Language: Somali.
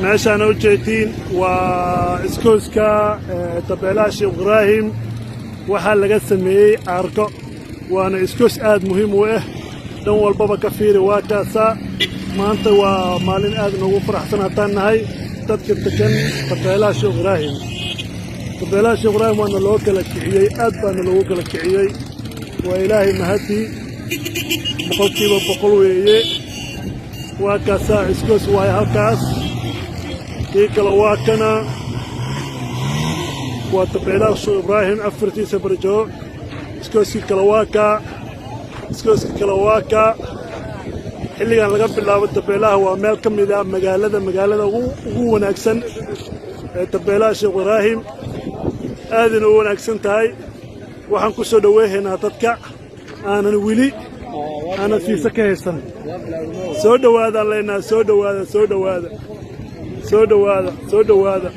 Meeshaana ujeediin waa iskooska tabeelaha Sheekh Ibraahim. Waxaa laga sameeyey aarko, waana iskoos aad muhiim u ah. Dhan walbaba ka fiiri, waa kaasaa. Maanta waa maalin aad noogu faraxsan haddaan nahay dadka degan tabeelaha Sheekh Ibraahim. Tabeelaha Sheekh Ibraahim waana loo kala kiciyey, aad baana loogu kala kiciyey. Waa Ilaahay mahadii, 100% weeye. Waa kaasaa, iskoos waaye halkaas. Kii kale waa kana, waa tabeelaha Sheekh Ibraahim afartiisa barjoo. Iskooskii kale waa kaa, iskooskii kale waa kaa. Xilligan laga bilaabo tabeelaha waa meel ka mid ah magaalada ugu wanaagsan ee tabeelaha Sheekh Ibraahim, aadina u wanaagsan tahay. Waxaan ku soo dhoweehaynaa dadka aanan weli aanan fiisa ka haysan. Soo dhowaadaan leenaha, soo dhowaada, soo dhowaada, soo dhowaada, soo dhowaada.